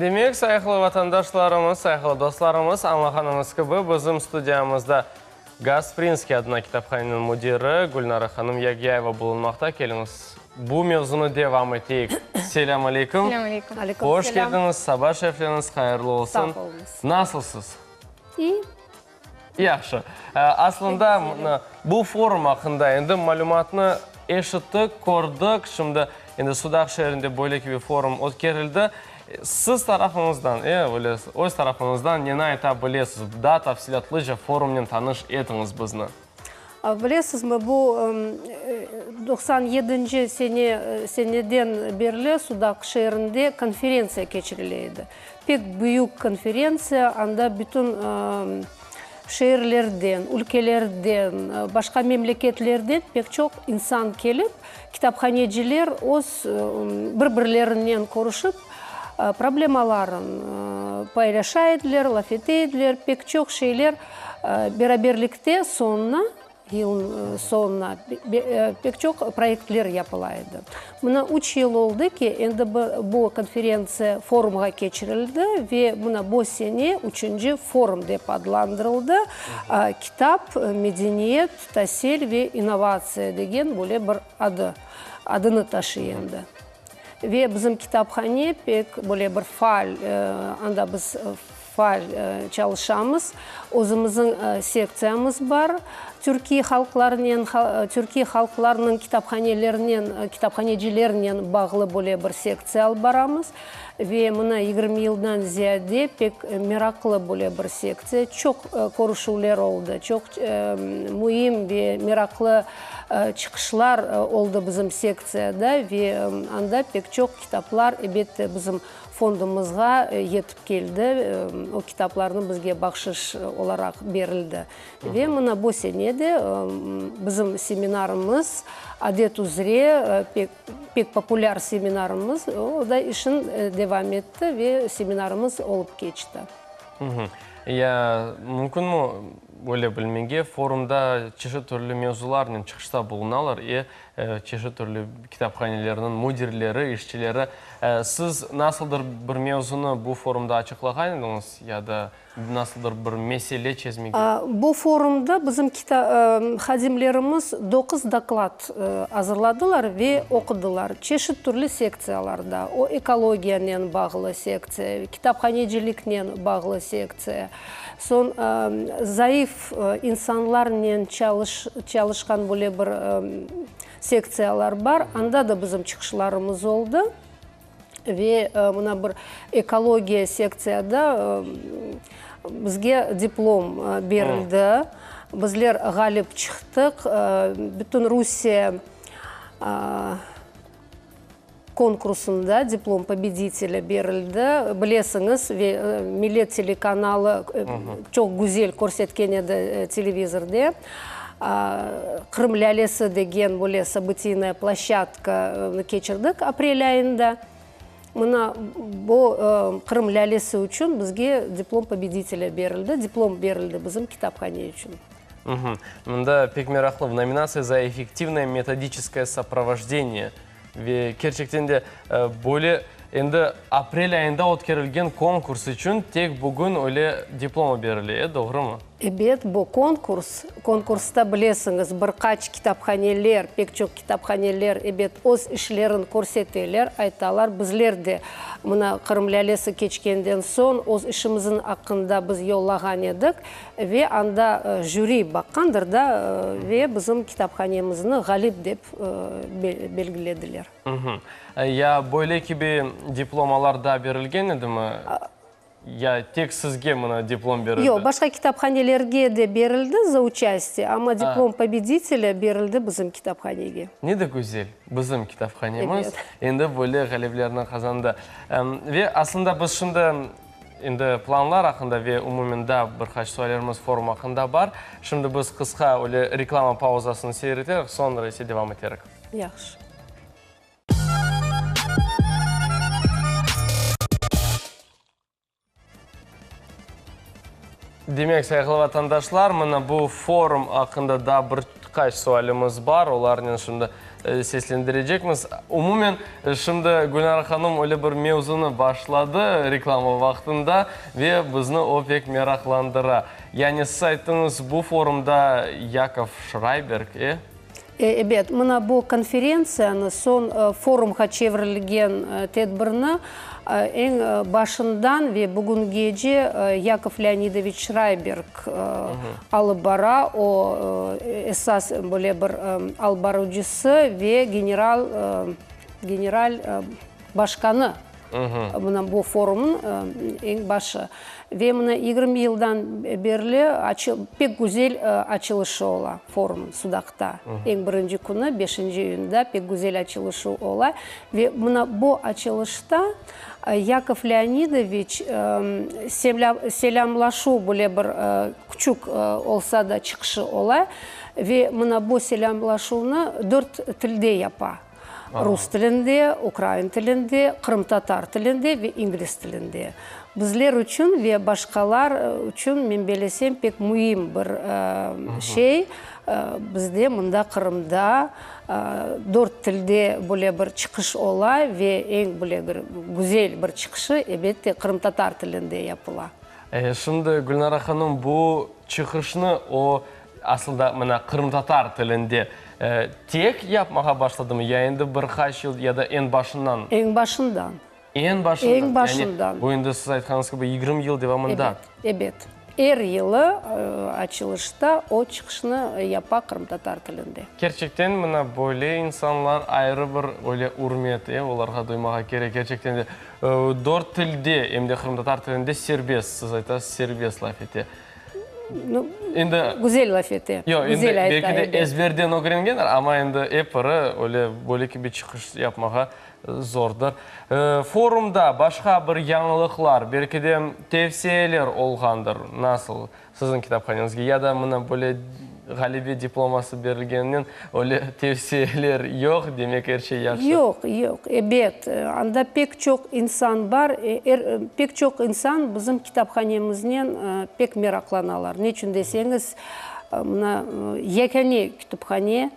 Demek, sayğılı vatandaşlarımız, sayğılı dostlarımız, añlağanıñız kibi, bizim studiyamızda Gasprinskiy adına kitaphaneniñ müdiri Gülnara hanım Yagiyayeva bulunmaqta. Keliñiz, bu mevzunı devam eteyik. Selâm aleyküm. Selâm aleyküm. Aleyküm Hoş selâm. keldiñiz, saba şerifleriñiz hayırlı olsun. Sağ oluñız. Nasılsız? İyi. Yahşı. Aslında, mına, bu forum aqqında endi malümatnı eşittik, kördik. Şimdi endi Sudaq şeerinde böyle kibi forum ötkerildi. Siz tarafıñızdan, e, öyle, öz tarafıñızdan neni ayta bilesiz? Daa tafsilâtlıca forumnen tanış etiñiz bizni. Bilesizmi, bu 97-nci sene, seneden berli Sudaq şeerinde konferentsiya keçirile edi. Pek büyük konferentsiya, anda bütün şeerlerden, ülkelerden, başqa memleketlerden pek çoq insan kelip, kitaphaneciler öz bir-birlerinen körüşip, problemaların paylaşa ediler, laf ete ediler, pek çoq şeyler beraberlikte soñuna, yılnıñ soñuna pek çoq proyektler yapıla edi. Mına üç yıl oldı ki, endi bu konferentsiya forumğa keçirildi ve mına bu sene üçünci forum dep adlandırıldı, Kitap, medeniyet, tasil ve innovatsiya degen böyle bir adı, adını taşıy endi. Ve bizim kitaphane pek böyle bir faal, anda biz faal çalışamız. Özümizniñ sektsiyamız bar, türkiy halqlarnen, türkiy halqlarnıñ kitaphanelerinen, kitaphanecilernen bağlı böyle bir sektsiya alıp baramız. Ve mına 20 yıldan ziyade pek meraqlı böyle bir sektsiya. Çoq körüşüvler oldı, çoq müim ve meraqlı çıqışlar oldı bizim sektsiyada ve anda pek çoq kitaplar, ebette, bizim fondumızğa yetip keldi, o kitaplarnı bizge bahşış olaraq berildi. Ve mına bu sene de bizim seminarımız adet üzre pek pek populâr seminarımız, o da işin devam etti ve seminarımız olıp keçti. Ya mümkünmi böyle bilmege, forumda çeşit türlü mevzularnen çıqışta bulunalar, e, çeşit türlü kitaphanelerniñ müdirleri, işçileri. Siz nasıldır bir mevzunı bu forumda açıqlağan ediñiz ya da nasıldır bir mesele çezmege? Bu forumda bizim hadimlerimiz doquz doklad azırladılar ve oqudılar, çeşit türlü sektsiyalarda, o ekologiyanen bağlı sektsiya, kitaphaneciliknen bağlı sektsiya, soñ zayıf insanlarnen çalışqan böyle bir sektsiyalar bar, anda da bizim çıqışlarımız oldı. Ve mına bir ekologiya sektsiyada bizge diplom berildi. Bizler ğalip çıqtıq. Bütün Rusiye konkursında diplom pobeditelâ berildi. Bilesiñiz, ve Millet telekanalı çoq güzel körsetken edi televizorde. Qırım lâlesi degen böyle sobıtiynaya ploşçadka keçirdik aprel ayında. Mına bu Qırım lâlesi içün bizge diplom pobeditelâ berildi, diplom berildi bizim kitaphane içün. Mında pek meraqlı, v nominatsiya za effektivnoye metodiçeskoye soprovojdeniye. Ve kerçekten de böyle endi aprel ayında ötkerilgen konkurs içün tek bugün öyle diploma berile, e, doğrumı? Ebet, bu konkurs. Konkursta, bilesiñiz, bir qaç kitaphaneler, pek çoq kitaphaneler, ebet, öz işlerin körseteler, aytalar, bizler de mına Qırım lâlesi keçkenden soñ öz işimizniñ aqqında biz yollağan edik ve anda jüri baqqandır da ve bizim kitaphanemizni ğalip dep belgilediler. Ya böyle kibi diplomalar da berilgen edimi? Ya tek sizge mına diplom berildi? Yoq, başqa kitaphanelerge de berildi za uçastiye, amma diplom pobeditelâ berildi bizim kitaphanege. Ne de güzel, bizim kitaphanemiz endi böyle ğaleblerni qazandı. Ve aslında biz şimdi Endi planlar aqqında ve umumen daa bir qaç suallerimiz forum aqqında bar. Şimdi biz qısqa öyle reklama pauzasını seyir eterik, soñra ise devam eterik. Yahşı. Demek, sayğılı vatandaşlar, mına bu forum aqqında daa bir. qaç sualimiz bar, olarnen şimdi seslendirecekmiz. Umumen, şimdi Gülnara hanım öyle bir mevzunı başladı reklama vaqtında ve bizni o pek meraqlandıra. Yani siz ayttıñız, bu forumda Yakov Şrayberg, e? Ebet, mına bu konferentsiyanı, soñ forumğa çevirilgen tedbirni eñ başından ve bugüngece Yakov Leonidoviç Şrayberg alıp bara. O, esas böyle bir alıp barıcısı ve general, general başqanı. Mına bu forumnıñ eñ başı. Ve mına 20 yıldan berli pek güzel açılışı ola forumnıñ Sudaqta. Eñ birinci künü, beşinci iyunda pek güzel açılışı ola. Ve mına bu açılışta Yakov Leonidoviç selâmlaşuv böyle bir küçük olsa da çıqışı ola. Ve mına bu selâmlaşuvnı dört tilde yapa. Rus tilinde, ukrain tilinde, qırımtatar tilinde ve ingliz tilinde. Bizler içün ve başqalar içün, men belesem, pek müim bir şey, bizde mında Qırımda dört tilde böyle bir çıqış ola ve eñ böyle bir güzel bir çıqışı, ebette, qırımtatar tilinde yapıla. Şimdi, Gülnara hanım, bu çıqışnı o, Asıl da, mına, qırımtatar tilinde tek yapmağa başladımı ya endi bir qaç yıl ya da eñ başından? Eñ başından. Eñ başından. Eñ başından. Yani, bu endi siz aytqanıñız kibi, 20 yıl devamında. Ebet, ebet. Er yılı açılışta o çıqışnı yapa qırımtatar tilinde. Kerçekten, mına, böyle insanlar ayrı bir öyle ürmet, e, olarğa duymağa kerek. Kerçekten de, dört tilde, em de qırımtatar tilinde serbest, siz aytasız, serbest laf ete. Endi güzel laf ete. Yoq, endi belki de ezberden ögrengendir, amma endi ep biri öyle böyle kibi çıqış yapmağa zordır. Forumda başqa bir yañılıqlar, belki de tevsiyeler olğandır, nasıl siziñ kitaphaneñizge ya da mına böyle ğalebe diploması berilgeninen öyle tevsiyeler yoq, demek er şey yahşı. Yoq, yoq, ebet, anda pek çoq insan bar, er, pek çoq insan bizim kitaphanemiznen pek meraqlanalar. Neçün deseñiz, mına, yekâne kütüphane,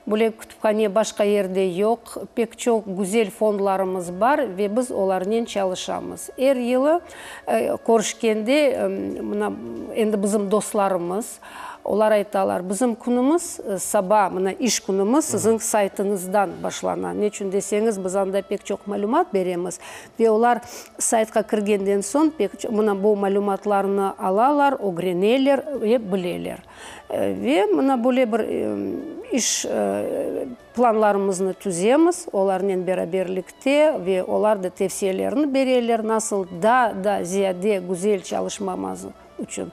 böyle kütüphane başqa yerde yoq, pek çoq güzel fondlarımız bar ve biz olarnen çalışamız. Er yılı körüşkende, mına, endi bizim dostlarımız, Olar aytalar, bizim künümiz, saba, mına iş künümiz siziñ saytıñızdan başlana. Neçün deseñiz, biz anda pek çoq malümat beremiz ve olar saytqa kirgenden soñ pek çoq, mına bu malümatlarnı alalar, ögreneler ve bileler. Ve mına böyle bir iş planlarımıznı tüzemiz olarnen beraberlikte ve olar da tevsiyelerini bereler, nasıl daa da ziyade güzel çalışmamız içün.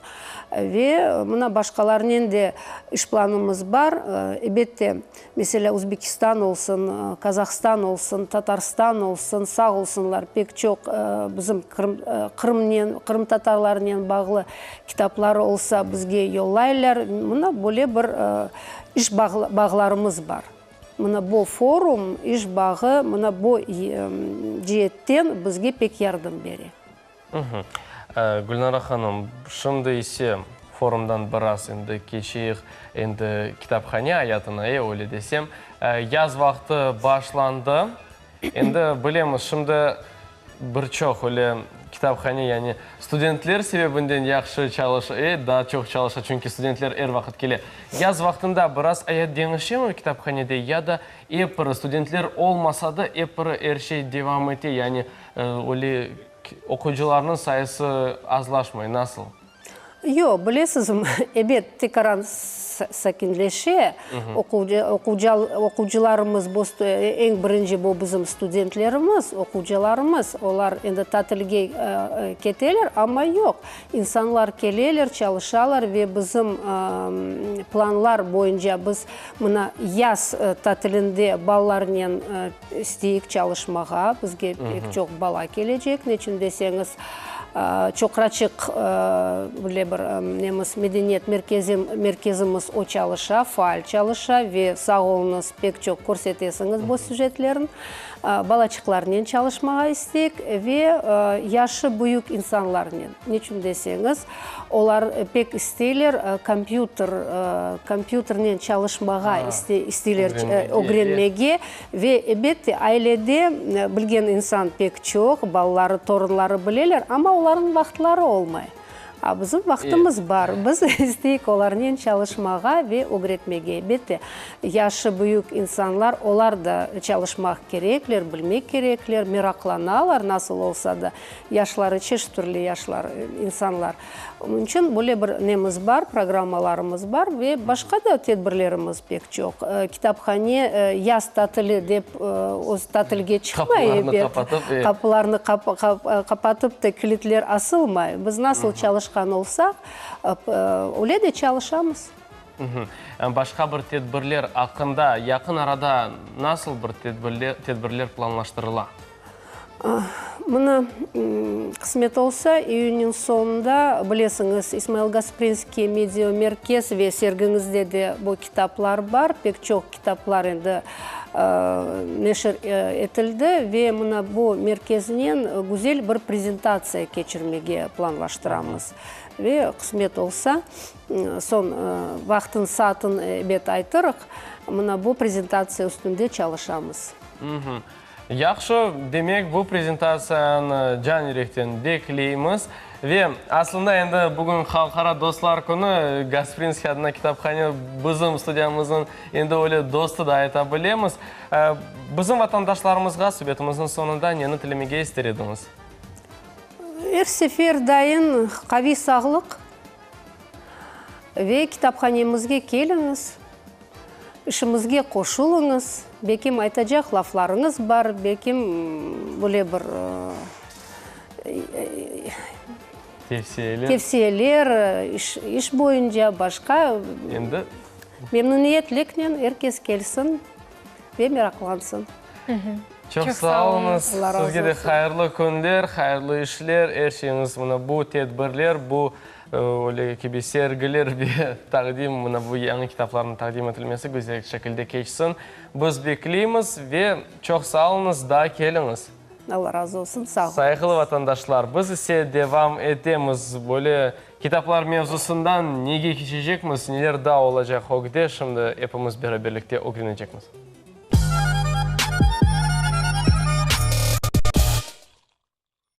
Ve mına başqalarnen de iş planımız bar. Ebette, meselâ, Özbekistan olsun, Kazahstan olsun, Tatarstan olsun, sağ olsunlar, pek çoq bizim Qırımnen, qırımtatarlarnen bağlı kitapları olsa bizge yollaylar. Mına böyle bir iş bağlarımız bar. Mına bu forum, iş bağı, mına bu ceetten bizge pek yardım bere. Gülnara hanım, şimdi ise forumdan biraz endi keçeyik, endi kitaphane ayatına, e, öyle desem. Yaz vaqtı başlandı. Endi bilemiz, şimdi bir çoq öyle kitaphane, yani studentler sebebinden yahşı çalışa, e, daa çoq çalışa, çünki studentler er vaqıt kele. Yaz vaqtında biraz ayat deñişemi kitaphanede ya da ep bir studentler olmasa da ep bir er şey devam ete, yani Öyle oquyıcılarnıñ sayısı azlaşmay, nasıl? Yoq, bilesizmi, ebet, tekaran sakinleşe. Oquvcılarımız, bu eñ birinci bu bizim studentlerimiz, oquvcılarımız, olar endi tatilge keteler, amma yoq, insanlar keleler, çalışalar ve bizim planlar boyunca biz mına yaz tatilinde balalarnen İsteyik çalışmağa, bizge pek çoq bala kelecek, neçün deseñiz, Çoqraçıq böyle bir nemiz, medeniyet merkezimiz, o çalışa, faal çalışa ve sağ oluñız, pek çoq körsetesiñiz bu süjetlerin. Balaçıqlarnen çalışmağa isteyik ve yaşı büyük insanlarnen. Neçün deseñiz, olar pek isteyler kompyuter, kompyuternen çalışmağa isteyler, ögrenmege. Ve, ebette, ailede bilgen insan pek çoq, balaları, torunları bileler, amma olarnıñ vaqıtları olmay. A bizim vaqtımız bar, biz isteyik olarnen çalışmağa ve ögretmege. Ebette, yaşı büyük insanlar, olar da çalışmaq kerekler, bilmek kerekler, meraqlanalar, nasıl olsa da, yaşları, çeşit türlü yaşlar, insanlar. Onıñ içün böyle bir nemiz bar, programmalarımız bar ve başqa da tedbirlerimiz pek çoq. Kitaphane yaz tatili dep öz tatilge çıqmay ebet. Qapılarnı qapatıp da kilitler asılmay. Biz nasıl çalışqan olsaq, öyle de çalışamız. Başqa bir tedbirler aqqında, yaqın arada nasıl bir tedbirler planlaştırıla? Mına, qısmet olsa, iyünniñ soñunda, bilesiñiz, İsmail Gasprinskiy media-merkez ve sergiñizde de bu kitaplar bar, pek çoq kitaplar endi neşir etildi ve mına bu merkeznen güzel bir prezentatsiya keçirmege planlaştıramız. Ve qısmet olsa, soñ vaqtın, saatın ebet aytırıq, mına bu prezentatsiya üstünde çalışamız. Yahşı, demek, bu prezentatsiyanı can yürekten bekleymiz. Ve aslında endi bugün Halqara dostlar künü, Gasprinskiy adına kitaphane bizim studiyamıznıñ endi öyle dostu da ayta bilemiz. Bizim vatandaşlarımızğa subetimizniñ soñunda neni tilemege ister ediñiz? Er sefer dayın qaviy sağlıq ve kitaphanemizge keliñiz. İşimizge qoşulıñız, belkim aytacaq laflarıñız bar, belkim böyle bir Tevsiyeler. Tevsiyeler, iş, iş boyunca, başqa. Endi. Memnüniyetliknen er kes kelsin ve meraqlansın. Çoq sağ oluñız. Sizge de hayırlı künler, hayırlı işler, er şeyiñiz mına bu tedbirler, bu Öyle kibi sergiler ve taqdim, mına bu yañı kitaplarnıñ taqdim etilmesi güzel şekilde keçsin. Biz bekleymiz ve çoq sağ oluñız, daa keliñiz. Alla razı olsun, sağ oluñız. Sayğılı vatandaşlar, biz ise devam etemiz. Böyle kitaplar mevzusından nege keçecekmiz, neler daa olacaq ögde, şimdi epimiz beraberlikte ögrenecekmiz.